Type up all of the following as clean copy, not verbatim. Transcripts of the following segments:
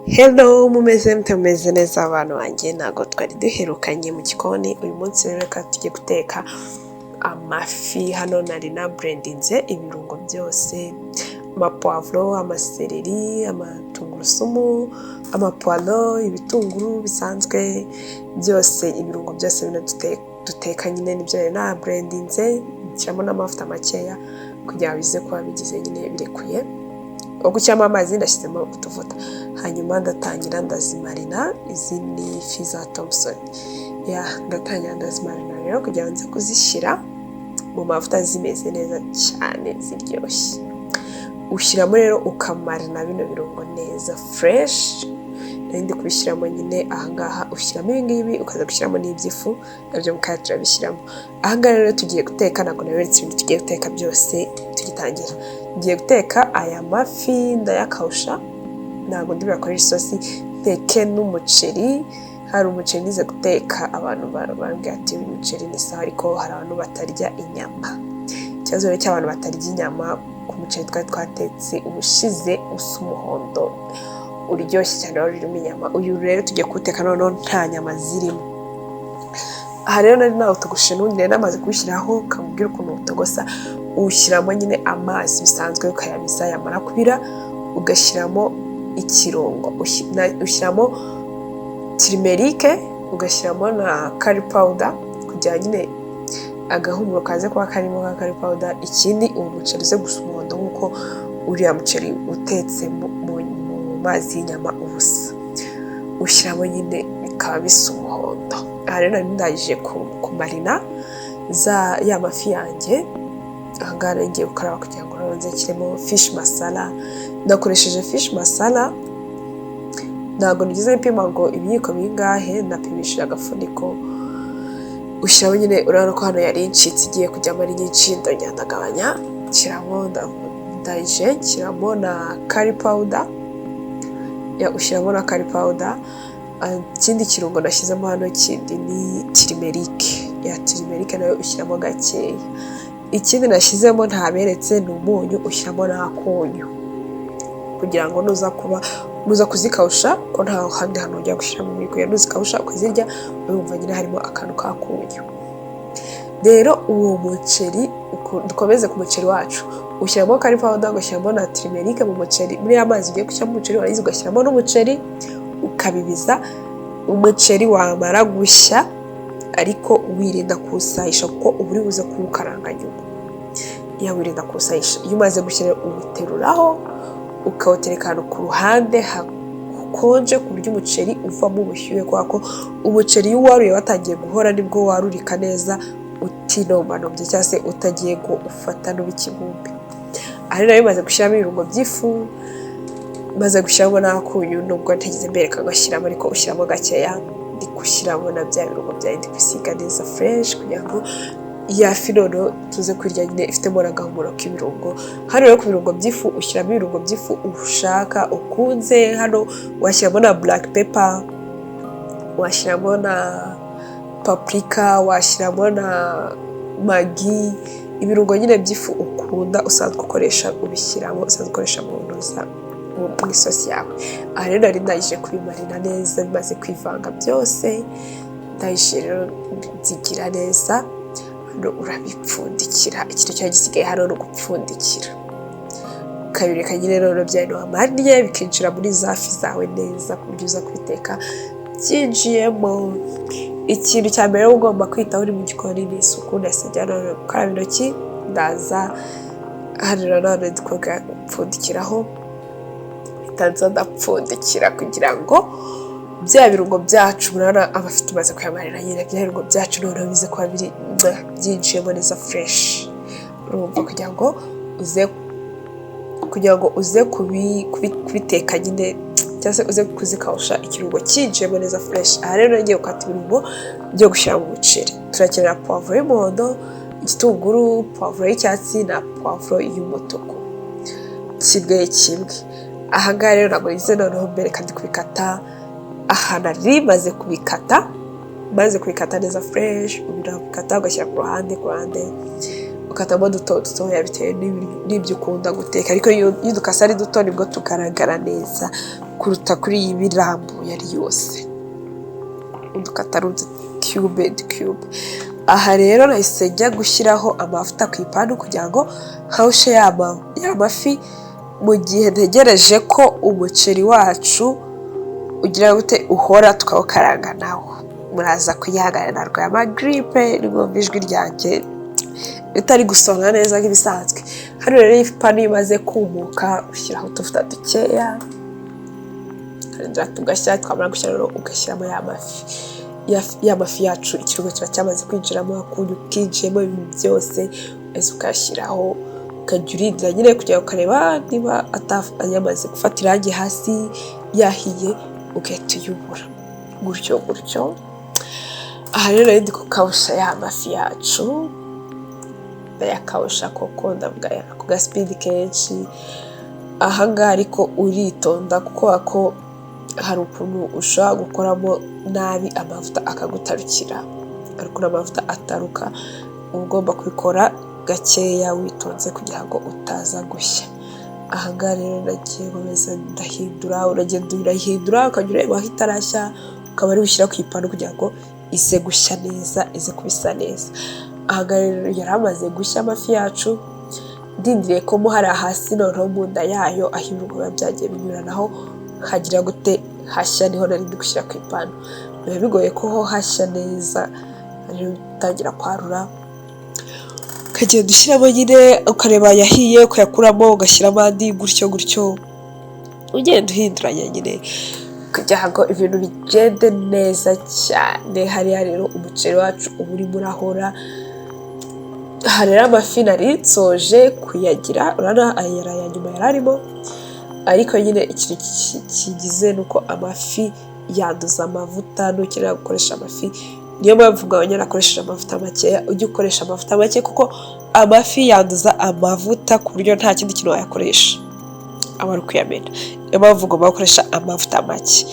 Hello, mumeze mute? Mumeze neza abantu banjye? Ntabwo twari duherukanye mu gikoni. Uyu munsi rero reka tujye guteka amafi. Hano nari nablendinze ibirungo byose: amapuwavuro, amasereri, amatungurusumu, amapuwaro, ibitunguru bisanzwe byose, ibirungo byose bino duteka nyine nibyo nari nablendinze, nshyiramo n'amavuta makeya kugira ngo bize kuba bigize nyine birekuye. Aho gushyiramo amazi ndashyizemo utuvuta, hanyuma ndatangira ndazimarina. Izi ni ifi za Thompson. Ya, ndatangira ndazimarina rero kugira ngo nze kuzishyira mu mavuta zimeze neza cyane, ziryoshye. Ushyiramo rero, ukamarina bino birungo neza fresh. Nari ndi kubishyiramo nyine ahangaha. Ushyiramo ibi ngibi, ukaza gushyiramo n'iby'ifu, nabyo mukanya turabishyiramo. Ahangaha rero tugiye guteka. Ntabwo naberetse ibintu tugiye guteka byose tugitangira. Ngiye guteka aya mafi, ndayakawusha, ntabwo ndi buyakoreshe isosi. Nteke n'umuceri. Hari umuceri nize guteka, abantu barambwira ati uyu muceri ni sawa, ariko hari abantu batarya inyama. Ikibazo rero cy'abantu batarya inyama ku muceri twari twatetse ubushize usa umuhondo uryoshye cyane, wari urimo inyama. Uyu rero tugiye kuwuteka noneho nta nyama zirimo. Aha rero nari nawutogoshe n'ubundi, nari namaze kuwushyiraho. Kamubwira ukuntu uwutogosa: uwushyiramo nyine amazi bisanzwe, ukayabiza, yamara kubira ugashyiramo ikirungo, ushyiramo turmeric, ugashyiramo na curry powder kugira nyine agahumuro kaze kuba karimo ka curry powder. Ikindi, uwo muceri uze gusa umuhondo nk'uko uriya muceri utetse mu mazi y'inyama ubusa. Ushyiramo nyine bikaba bisa umuhondo. Aha rero nari ndangije kumarina za ya mafi yanjye. Aha ngaha nari ngiye gukaraba kugira ngo noneho nze nshyiremo fish masala. Nakoresheje fish masala, ntabwo nigeze mpima ngo ibiyiko bingahe, napimishije agafuniko. Ushyiramo nyine, urabona ko hano yari incitse, igiye kujyamo ari nyinshi, ndongera ndagabanya, nshyiramo ndayije, nshyiramo na curry powder. Ya, ushyiramo na curry powder. Ikindi kirungo nashyizemo hano kindi ni turmeric. Ya, turmeric nayo ushyiramo gakeya. Ikindi nashyizemo ntaberetse ni umunyu, ushyiramo n'akunyu kugira ngo nuza kuba nuza kuzikawusha, ko nta handi hantu ujya gushyiramo umuriko, nuzikawusha ukazirya urumva nyine harimo akantu k'akunyu. Rero uwo muceri, dukomeze ku muceri wacu. Ushyiramo curry powder, ugashyiramo na turmeric mu muceri, muri ya mazi ugiye gushyiramo umuceri, warangiza ugashyiramo n'umuceri, ukabibiza. Umuceri wamara gushya, ariko wirinda kuwusayisha kuko uba uri buze kuwukaranga nyuma. Iyo wirinda kuwusayisha, iyo umaze gushya uwuteruraho, ukawutereka ahantu ku ruhande hakonje, ku buryo umuceri uvamo ubushyuhe, kubera ko umuceri iyo uwaruye watangiye guhora nibwo warurika neza utinombanomye cyangwa se utagiye ngo ufata n'ikibumbe. Aha rero bimaze gushyiramo ibirungo by'ifu, maze gushyiramo n'akunyu, nubwo ntigeze mbereka ngashyiramo, ariko ushyiramo gakeya. Ndi gushyiramo na bya birungo byawe, ndi kwisiga neza fresh kugira ngo ya fi noneho tuze kurya nyine ifitemo n'agahumuro k'ibirungo. Hano rero ku birungo by'ifu, ushyiramo ibirungo by'ifu ushaka, ukunze. Hano washyiramo na black pepper, washyiramo na paprika, washyiramo na Maggi, ibirungo nyine by'ifu ukunda, usanzwe ukoresha ubishyiramo, usanzwe ukoresha mu ntuza, mu isosi yawe. Aha rero nari ndangije kubimarina neza, bimaze kwivanga byose, ndangije rero nzigira neza. Hano urabipfundikira. Ikintu cyari gisigaye hano ni ugupfundikira, ukabireka nyine noneho bya bintu wamariye bikinjira muri za fi zawe neza, ku buryo uza kubiteka byinjiyemo. Ikintu cya mbere uba ugomba kwitaho uri mu gikoni ni isuku. Nahise njya none gukaraba intoki, ndaza hano nanone ndi gupfundikiraho, mpita nza ndapfundikira kugira ngo bya birungo byacu, murabona amafi tumaze kuyamarira nyine, bya birungo byacu noneho bize kuba biri byinjiyemo neza fresh. Urumva, kugira ngo uze kubiteka nyine cyangwa se uze kuzikawusha ikirungo cyinjiyemo neza fresh. Aha rero ngiye gukata ibirungo byo gushyira mu muceri. Turakenera puwavuro y'umuhondo, igitunguru, puwavuro y'icyatsi na puwavuro y'umutuku, kimwe kimwe. Aha ngaha rero ntabwo nize noneho mbereka ndi kubikata. Aha nari maze kubikata, maze kubikata neza fresh. Urabikata ugashyira ku ruhande, ku ruhande ukatamo duto dutoya bitewe n'ibyo ukunda guteka, ariko iyo udukase ari duto nibwo tugaragara neza. Kuruta kuri iyi birambuye ari yose, udukata ari udukiyube dukiyube. Aha rero nahise njya gushyiraho amavuta ku ipanu kugira ngo nkawushe ya mafi mu gihe ntegereje ko umuceri wacu ugira gute, uhora, tukawukaranga nawo. Muraza kuyihagarara, narwaye amagiripe, nimwumva ijwi ryanjye ritari gusonga neza nk'ibisanzwe. Hano rero ipanu iyo imaze kumuka, ushyiraho utuvuta dukeya, ukarindira tugashya. Twamara gushya rero, ugashyiramo ya mafi. Ya mafi yacu, ikirungo kiba cyamaze kwinjiramo, akunyu kinjiyemo, ibintu byose, ese ukayashyiraho, ukajya urindira nyine kugira ngo ukareba niba yamaze gufata irangi hasi, yahiye, ugahita uyubura gutyo gutyo. Aha rero nari ndi kukawusha ya mafi yacu, ndayakawusha koko, ndavuga ku ga speed kenshi aha ngaha, ariko uritonda kuko ko hari ukuntu ushobora gukoramo nabi, amavuta akagutarukira, ariko n'amavuta ataruka, uba ugomba kubikora gakeya witonze kugira ngo utaza gushya. Aha ngaha rero nagiye nkomeza ndahindura, uragenda urahindura, ukajya ureba aho itarashya, ukaba ari ushyira ku ipanu kugira ngo ize gushya neza, ize kuba isa neza. Aha ngaha rero yari amaze gushya amafi yacu, ndindiriye ko mo hariya hasi noneho mu nda yayo, aho ibirungo biba byagiye binyuranaho, hagira gute, hashya, niho nari ndi gushyira ku ipanu. Biba bigoye ko ho hashya neza, rero utangira kwarura, ukagenda ushyiramo nyine, ukareba yahiye ukayakuramo, ugashyiramo andi gutyo gutyo, ugenda uhinduranya nyine kugira ngo ibintu bigende neza cyane. Hariya rero umuceri wacu uba urimo urahora. Aha rero amafi nari nsoje kuyagira, urabona aya yari aya nyuma yari arimo, ariko nyine ikintu kigize ni uko amafi yanduza amavuta. Nukenera gukoresha amafi, niyo mpamvu ngabanya nakoresheje amavuta makeya. Ujye ukoresha amavuta make kuko amafi yanduza amavuta ku buryo nta kindi kintu wayakoresha, aba ari ukuyamena. Niyo mpamvu ugomba gukoresha amavuta make.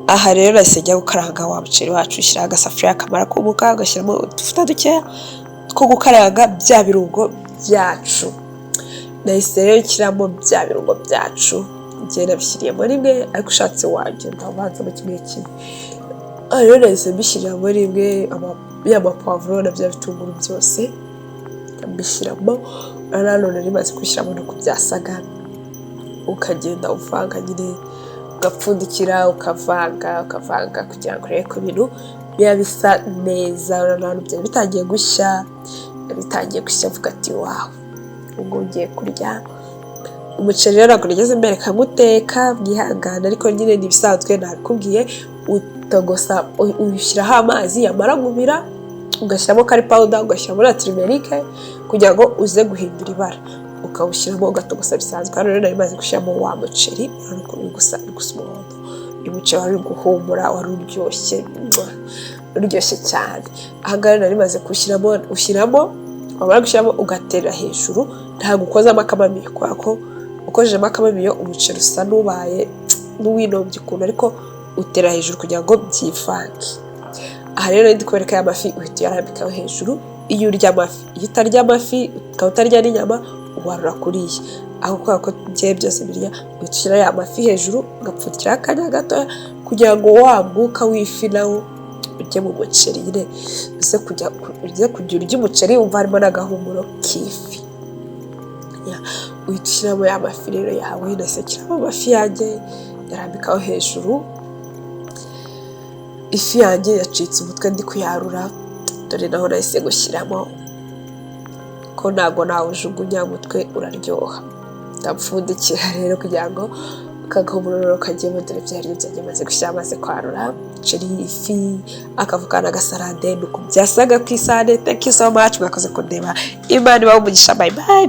Aha rero nahise njya gukaranga wa muceri wacu. Ushyiraho agasafuriya, kamara kumuka ugashyiramo utuvuta dukeya two gukaranga bya birungo byacu. Nahise rero nshyiramo bya birungo byacu, njye nabishyiriyemo rimwe, ariko ushatse wagenda ubanzamo kimwe kimwe. Aha rero nahise mbishyiriramo rimwe, ya mapavuro na bya bitunguru byose mbishyiramo. Nanone rimaze kubishyiramo nuko byasaga, ukagenda uvanga nyine, ugapfundikira, ukavanga, ukavanga kugira ngo urebe ko ibintu biba bisa neza. Urabona byari bitangiye gushya, bitangiye gushya, avuga ati: "Wow, ubwo ugiye kurya umuceri." Rero ntabwo nigeze mbereka nkuteka, mwihangane, ariko nyine ni ibisanzwe nabikubwiye. Utogosa, ushyiraho amazi, yamara kubira ugashyiramo curry powder, ugashyiramo na turmeric kugira ngo uze guhindura ibara, ukawushyiramo, ugatogosa bisanzwe. Hano rero nari maze gushyiramo wa muceri, urabona ukuntu uri gusa umuhondo. Uyu muceri wari uri guhumura, wari uryoshye, uryoshye cyane. Aha ngaha rero nari maze kuwushyiramo. Ushyiramo, wamara gushyiramo ugaterera hejuru, ntabwo ukozamo akamamiyo kubera ko ukojejemo akamamiyo umuceri usa n'ubaye n'uwinombye ukuntu, ariko utera hejuru kugira ngo byivange. Aha rero ndi kubereka ya mafi, uhita uyarambikaho hejuru iyo urya amafi. Iyo utarya amafi, ukaba utarya n'inyama, warura kuriya aho. Kubera ko njyewe byose birya, uhita ushyira ya mafi hejuru, ugapfundikiraho akanya gatoya kugira ngo wa mwuka w'ifi nawo ujye mu muceri nyine, uze kujya uze kujya urya umuceri wumva harimo n'agahumuro k'ifi. Uhita ushyiramo ya mafi rero yawe. Nahise nshyiramo amafi yanjye, yarambikaho hejuru. Ifi yanjye yacitse umutwe ndi kuyarura, dore naho nahise gushyiramo ko ntabwo nawujugunya, umutwe uraryoha. Ndapfundikira rero kugira ngo kagahumuro kagiyemo. Dore byari byanjye maze gushyira, amaze kwarura umuceri, ifi, akavoka n'agasalade, nuko byasaga ku isahane. Thank you so much, mwakoze kundeba. Imana ibahe umugisha. Bye bye.